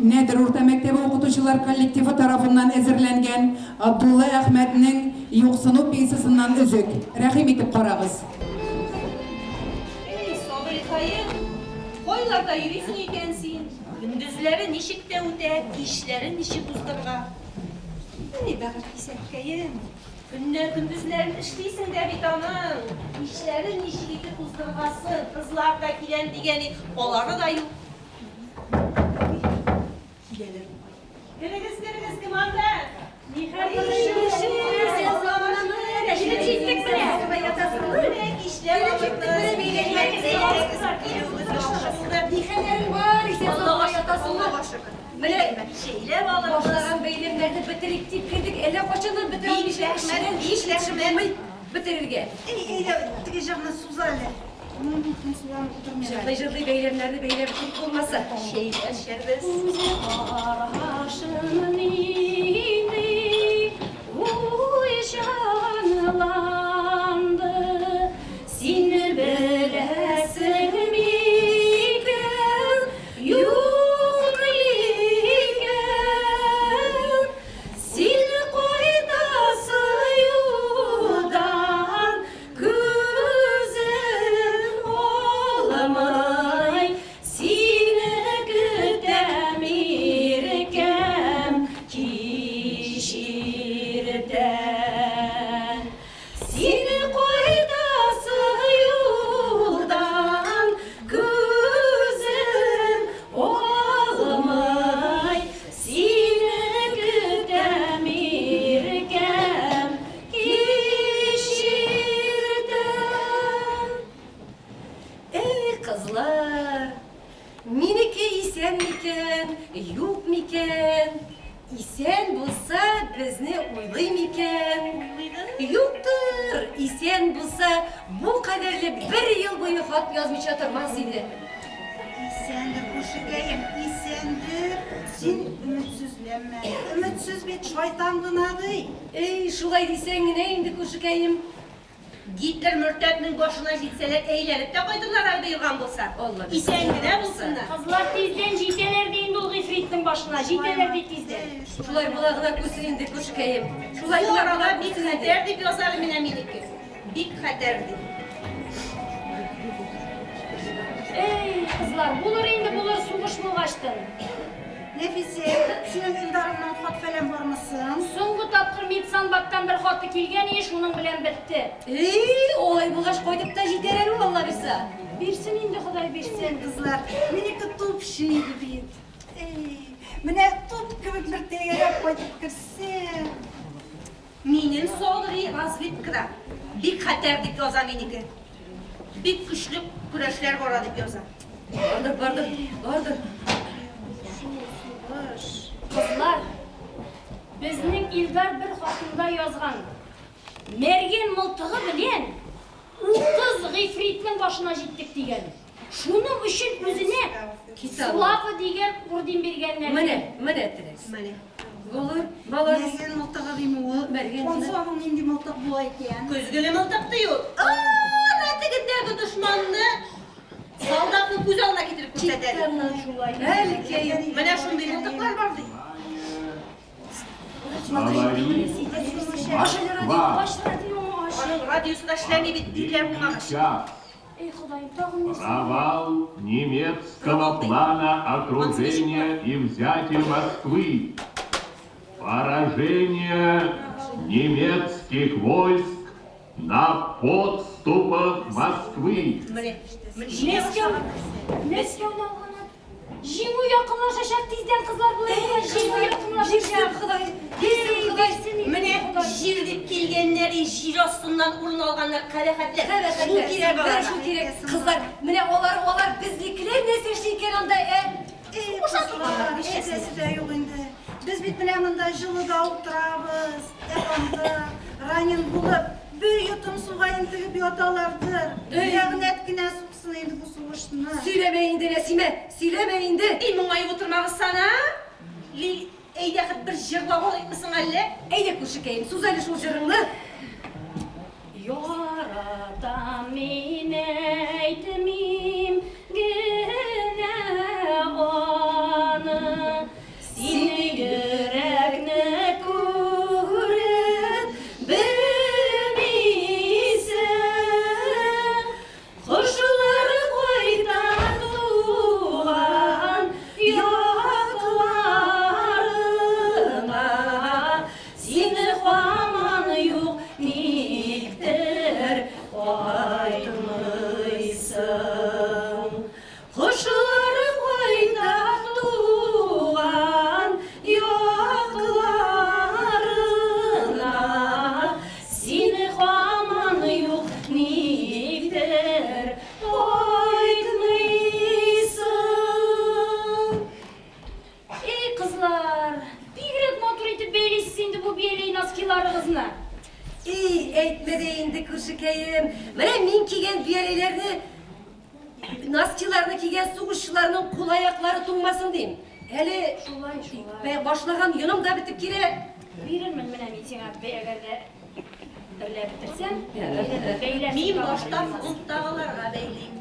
Нәдер урта мәктәбе укытучылар коллективы тарафыннан әзерләнгән Абдулла Әхмәтнең Юксыну пьесасыннан өзек. Рәхим итеп карагыз. Әй, сабыйкаем, кайларда йөрисең икән син? Көндезләре ничек тә үтә, кичләрен ничек уздырырга? Әй, бәгырь кисәккәем, көннәр көндезләрен эшлисең дә бит аның, кичләрен ничек итеп уздыргасын, кызлар да киләм дигән, алары да юк. Киләләр бугай. Керегез, керегез, кем анда? Нихәл Килеп җиттек менә. Нихәлләрең бар, исән-сау ятасыңмы? Менә чәйләп алырбыз. Башлаган бәйрәмнәрне бетерик дип кердек, әллә кайчаннан бетерә алмыйча эшләрен булмый бетерергә. Әй, әйдә, теге җырны суза әле. Җырлый-җырлый бәйрәмнәрне бәйләп бетерик булмаса. Чәй дә эчәрбез. Үзе карашын инде уй җанланды. Син беләсең микән, юкмы икән? Син кайтасы юлдан Күзем алмый, сине көтәм иркәм кич иртән. Син кайтасы юлдан күзем алмый, сине көтәм иркәм Кич иртән. Эй, кызлар, минеке исән микән, юк микән? Исән булса, безне уйлый микән? Юктыр, исән булса, бу кадәрле бер ел буе хат язмыйча тормас иде. Исәндер, күршекәем, исәндер. Син өметсезләнмә. Өметсез бит шайтан гына, ди. Эй, шулай дисәң генә инде, күршекәем. Гитлер мөртәтнең башына җитсәләр, әйләнеп тә кайтырлар әле боерган булса. Алла бирсен. Исән генә булсыннар. Кызлар тиздән җитәләр ди инде ул гыйфритнең башына, җитәләр ди тиздән. Шулай була гына күрсен инде, күршекәем. Шулай Бу гына арада була бик күрсен инде. хәтәр дип яза әле менә минеке. Бик хәтәр ди. Эй, кызлар, булыр инде булыр сугыш булгачтын. Нәфисә, синең Илдарыңнан хат-фәлән бармы соң? Соңгы тапкыр медсанбаттан бер хаты килгән ие, шуның белән бетте. Эй, алай булгач кайтып та җитәр әле ул, Алла бирса. Бирсен инде, Ходай бирсен. Кызлар, минеке тупчы иде бит. Эй, менә туп кебек бер тәгәрәп кайтып керсә. Минем Садри разведкада. Бик хәтәр дип яза минеке. Бик көчле көрәшләр бара дип яза. Бардыр, бардыр, бардыр. Шул сугыш. Кызлар, безнең Илдар бер хатында язган. Мәргән мылтыгы белән 30 гыйфритнең башына җиттек дигән. Шуның өчен үзенә Слава дигән орден биргәннәр. Менә, менә теләк. Менә. Булыр, молодец. Мәргән мылтыгы дими ул. Мәргән Ансы аның нинди мылтык була икән? Көзгеле мылтык ди ул. Ана тегендәге дошманны солдатның күз алдына китереп күрсәтә. Шулай. Әлекәем. Менә шундый мылтыклар бар ди. Ач радионы, ач. Аның радиосы да эшләми бит, ирләр булмагач. Час. Эй, Ходаем, тагын ни Провал немецкого плана окружения и взятия Москвы. Поражение немецких войск на подступах Москвы. Менә, менә Мәскәү, Мәскәү алган. Җиңү якынлашачак тиздән, кызлар, болай була, җиңү якынлашачак. Ходай, бирсен Ходай. Бирсен инде Менә Ходай. җир дип килгәннәр, җир астыннан урын алганнар, кабахәтләр. Шул кирәк Менә аларга. шул кирәк. Кызлар, менә алар, алар безнекеләр нәрсә эшли икән анда, ә? Эй, кызлар, ишетәсе дә юк инде. Без бит менә монда җылыда утырабыз. Ә анда ранен булып, бер йотым суга интегеп яталардыр. Ләгънәт кенә суксын инде бу сугышны. Сөйләмә инде, Нәсимә, сөйләмә инде. Эй, моңаеп утырмагыз сана. Лил, әйдә хет бер җырлап алыйкмы соң әллә? Әйдә, күршекәем, суз әле шул җырыңны. Яратам мин әйтмим генә аны. кайтмыйсың? Кошлар кайта туган якларына, Син һаман юк, никтер кайтмыйсың? Эй, кызлар, бигрәк матур итеп бәйлисез инде бу бияләй носкиларыгызны. Эй, әйтмә дә инде, күршекәем. Менә мин кигән бияләйләрне, носкиларны кигән сугышчыларның кул-аяклары туңмасын дим. Әле Шулай, шулай. башлаган йоным да бетеп килә. Бирермен менә мин сиңа, әгәр дә берләп бетерсәм, бәйләрсең. Мин башта фронттагыларга бәйлим.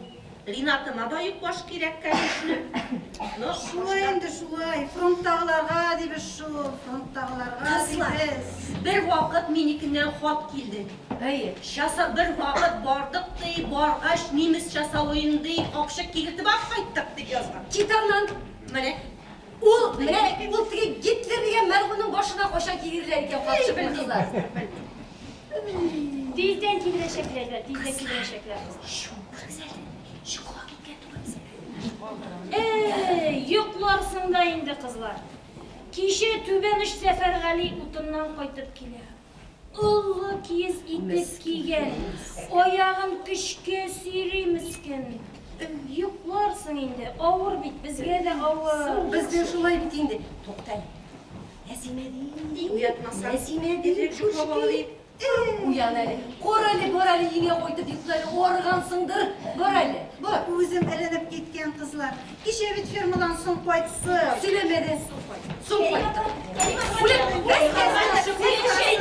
Ринатыма да йөкбаш кирәк, конечно. Но Шулай инде, шулай. Фронттагыларга дибез шул, фронттагыларга Кызлар, дибез. бер вакыт минекеннән хат килде. Әйе. Часа бер вакыт бардык ди, баргач немец часовоен ди, капчык кигертеп алып кайттык дип язган. Кит аннан. Менә. Ул менә ул теге Гитлер дигән мәлгунның башына кайчан кигерерләр икән капчыкны, кызлар? Тиздән кидерәчәкләр дә, тиздән кидерәчәкләр, кызлар. Күрегез әле, йокыга киткән түгелме? Әй, йокларсың да инде, кызлар. Кичә Түбән оч Сәфәргали утыннан кайтып килә. Олы киез итек кигән, аягын көчкә сөйри мескен. Йокларсың инде, авыр бит, безгә дә авыр. Соң бездә шулай бит инде. Тукта әле. Нәсимә ди. Уятмаса. Нәсимә ди. Тизрәк йоклап ал ди. Уян әле. Кор әле, бар әле, өеңә кайтып йокла әле. Арыгансыңдыр. Бар әле, бар. Үзем эленеп киткән кызлар. Кичә бит фермадан соң кайтсын. Сөйләмә дә. Соң кайттык.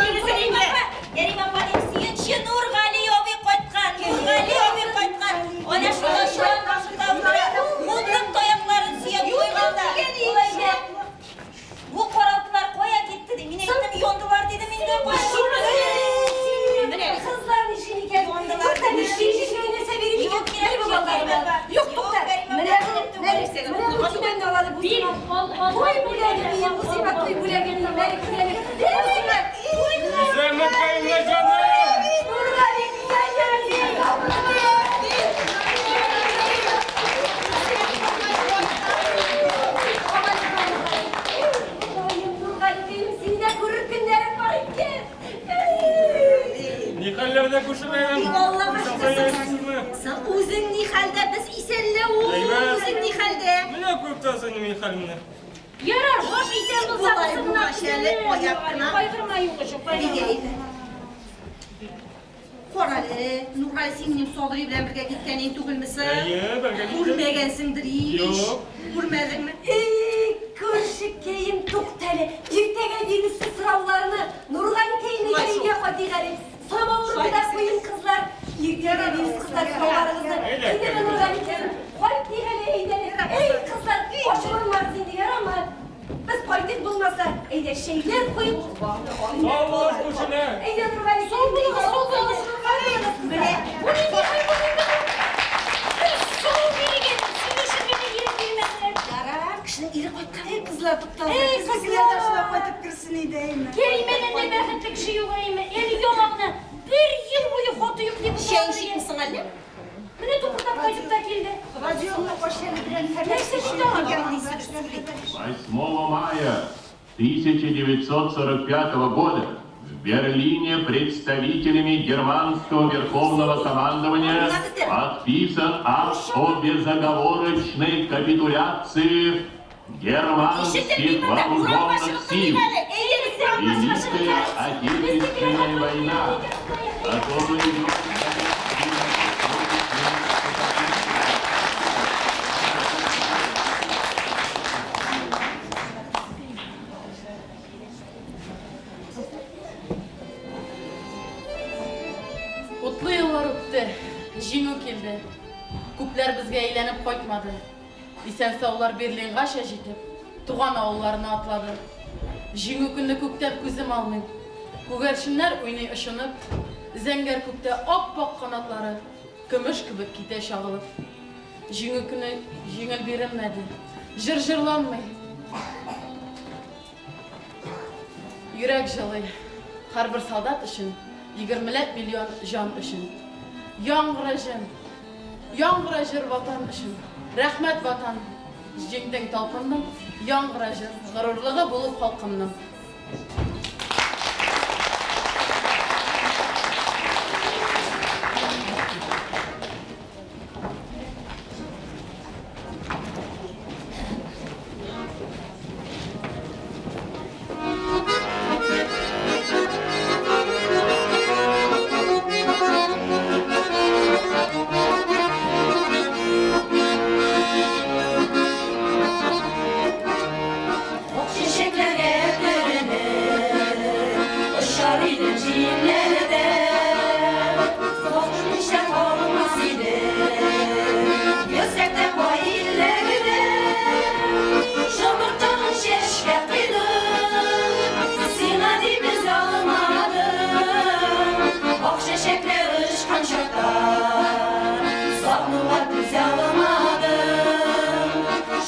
Кәрим апа дип сөенче Нургали абый кайткан, Нургали абый кайткан. Әнә шунда чолан башында утыра, мутлык таякларын сөяп куйган да. Ул әйтә, Бу каралтылар кая китте ди. Мин әйттем, яндылар дидем инде. Менә кызлар ничек икән? Яндылар. Тукта, ничек икән? Нәрсә бирим икән? Юк, кирәк Менә бу юк, балалар. Кәрим апа. Юк, тукта. Юк, Кәрим апа, Менә бу, кирәк менә түгел. менә бу түбәнне алады бу Бир, сиңа. ал, ал, Туй ал, бүләге ал, бирим, бу ал, сиңа ал, туй ал. бүләге бирим. Әле кил әле. Бу сиңа туй бүләге. Исәнлек, Кәримә җаным! Нургали, Ни хәлләрдә күршеләрем? Соң үзең ни хәлдә, без исәнле ул, үзең ни хәлдә? Менә күреп торасың мин хәлемне. Ярар, баш исән булса, Болай кызыңнан булгач әле, аяк кына. Кайгырма юк өчен, кайгырма. Карале, Нургали, син минем Садри белән бергә киткән идең түгелме соң? Әйе, бергә киттек. Күрмәгәнсеңдер ич. Юк. Күрмәдеңме? Эй, күршекәем, туктале. Иртәгә бирелсе сорауларны Нургаликәемнең өйгә кайтыйк әле. Самавырны да куен, кызлар. Иртәгә бирегез, кызлар, сорауларыгызны. Әйдә, Нургаликәем, кайтыйк әле, әйдә. Эй, кызлар, ачуланмагыз инде, ярамы? Без кайтыйк булмаса, әйдә, чәйләр куеп. Сау булыгыз, күршеләр. Әйдә, Нургаликәем. Сау булыгыз, сау булыгыз, Нургаликәем. Менә, бу нинди хәл бу инде бу? Су бирегез, сөйләшергә дә ирек бирмәсләр. Ярар, кешенең ире кайткан. Эй, кызлар, тукталды. Эй, Безнекеләр дә кызлар. шулай кайтып керсен иде, әйме. Кәримәдән дә бәхетле кеше юк, әйме. Әле яңа гына бер ел буе хаты юк дип Чәй утыра эчмисең әллә? Менә тупырдап кайтып та килде. Радионы кайчан белән Нәрсә ди тагын? 8 мая 1945 года в Берлине представителями германского верховного командования подписан акт о безоговорочной капитуляции германских вооруженных сил. Великая Отечественная война, которую вел Утлы еллар үтте, җиңү килде. Күпләр безгә әйләнеп кайтмады. Исән-саулар Берлингача җитеп, туган авылларына атлады. Җиңү көнне күктән күзем алмыйм. Күгәрченнәр уйный очынып, зәңгәр күктә ап-ак канатлары көмеш кебек китә чагылып. Җиңү көне җиңел бирелмәде. Җыр җырланмый. Йөрәк җылый. Һәрбер солдат өчен, егермеләп миллион җан өчен. Яңгыра җыр, яңгыра җыр Ватан өчен. Рәхмәт, Ватан, җиңдең, талпындың, Яңгыра җыр, горурлыгы булып халкымның. Ак чәчәкләргә төренеп, очар идем җилләрдә. Сагынмыйча калмас идем, йөрсәк тә кай илләрдә. Шомыртын чәчкә койдым, сиңа дип өзә алмадым. Ак чәчәкләр очкан чакта, сагынуга түзә алмадым.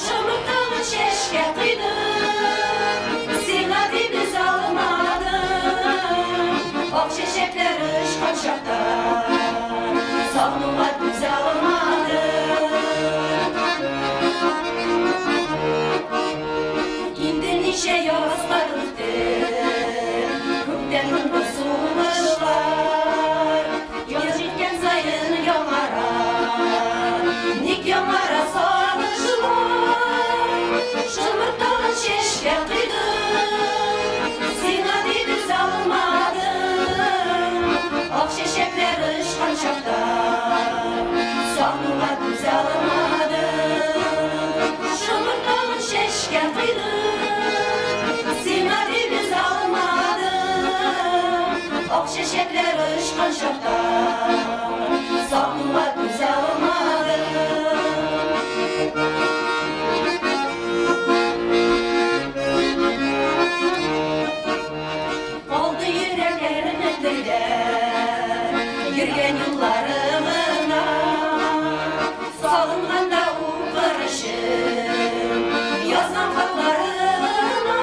Шомыртын чәчкә койдым, сиңа дип өзә алмадым. Ак чәчәкләр очкан чакта, сагынуга түзә алмадым. Инде ничә язлар үтте, күптән тынды сугышлар. Яз җиткән саен яңара, ник яңара сагышлар? Шомыртын чәчкә койдым, сиңа дип өзә алмадым. Ак чәчәкләр очкан чакта, сагынуга түзә алмадым. Шомыртын чәчкә койдым, сиңа дип өзә алмадым. Ак чәчәкләр очкан чакта, сагынуга түзә алмадым. Калды йөрәкләрне телдә, йөргән юллары гына. Салынганда укыр өчен, язган хатларыңа.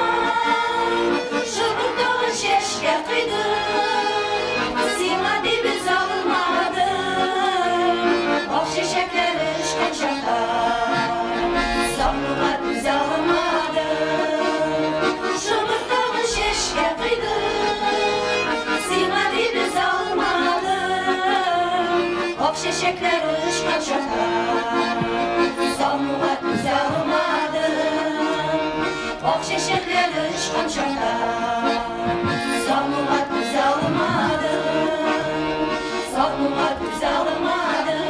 Шомыртын чәчкә койдым, сиңа дип өзә алмадым. Ак чәчәкләр очкан чакта, сагынуга түзә алмадым. Шомыртын чәчкә койдым, сиңа дип өзә алмадым. Ак чәчәкләр очкан чакта, сагынуга түзә алмадым. Ак чәчәкләр очкан чакта, сагынуга түзә алмадым. Сагынуга түзә алмадым.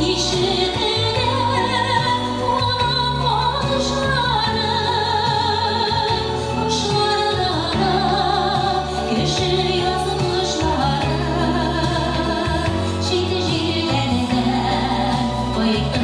Ишетелә аның карышлары, Кошларда да кеше язмышлары. Чит җирләрдән кайткан.